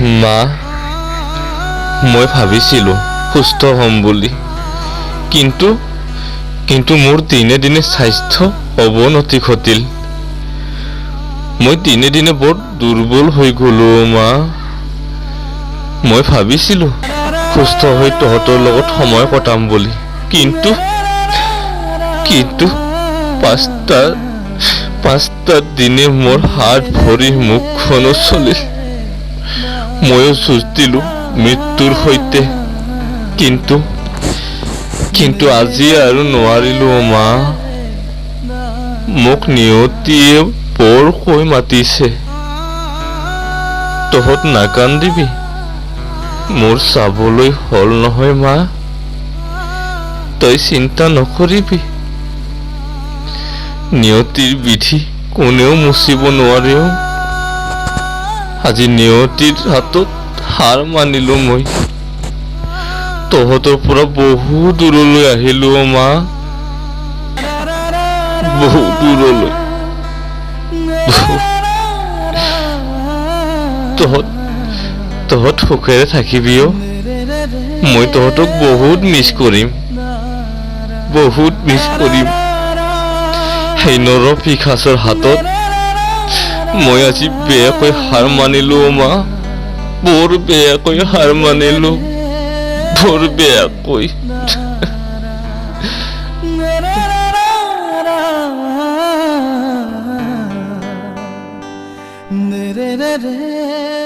মা, মই ভাবিছিলোঁ সুস্থ হ'ম বুলি, কিন্তু কিন্তু মোৰ দিনে দিনে স্বাস্থ্য অৱনতি ঘটিল। মই দিনে দিনে বৰ দুৰ্বল হৈ গ'লো মা। মই ভাবিছিলোঁ সুস্থ হৈ তহঁতৰ লগত সময় কটাম বুলি, কিন্তু কিন্তু পাঁচটা দিনে মোৰ হাত ভৰি মুখখনো চলিল। ময়ো যুঁজ দিলোঁ মৃত্যুৰ সৈতে, কিন্তু কিন্তু আজি আৰু নোৱাৰিলো মা। মোক নিয়তিয়ে বৰকৈ মাতিছে। তহঁত নাকান্দিবি, মোৰ চাবলৈ হ'ল নহয় মা, তই চিন্তা নকৰিবি। নিয়তিৰ বিধি কোনেও মুচিব নোৱাৰেও। আজি নিয়তিৰ হাতত হাৰ মানিলো মই। তহঁতৰ পৰা বহু দূৰলৈ আহিলো অ মা, বহু দূৰলৈ। তহঁত তহঁত সুখেৰে থাকিবি অ। মই তহঁতক বহুত মিছ কৰিম, বহুত মিছ কৰিম। সেই নৰপিশাচৰ হাতত মই আজি বেয়াকৈ হাৰ মানিলো অ মা, বৰ বেয়াকৈ হাৰ মানিলো, বৰ বেয়াকৈ। ৰে ৰে।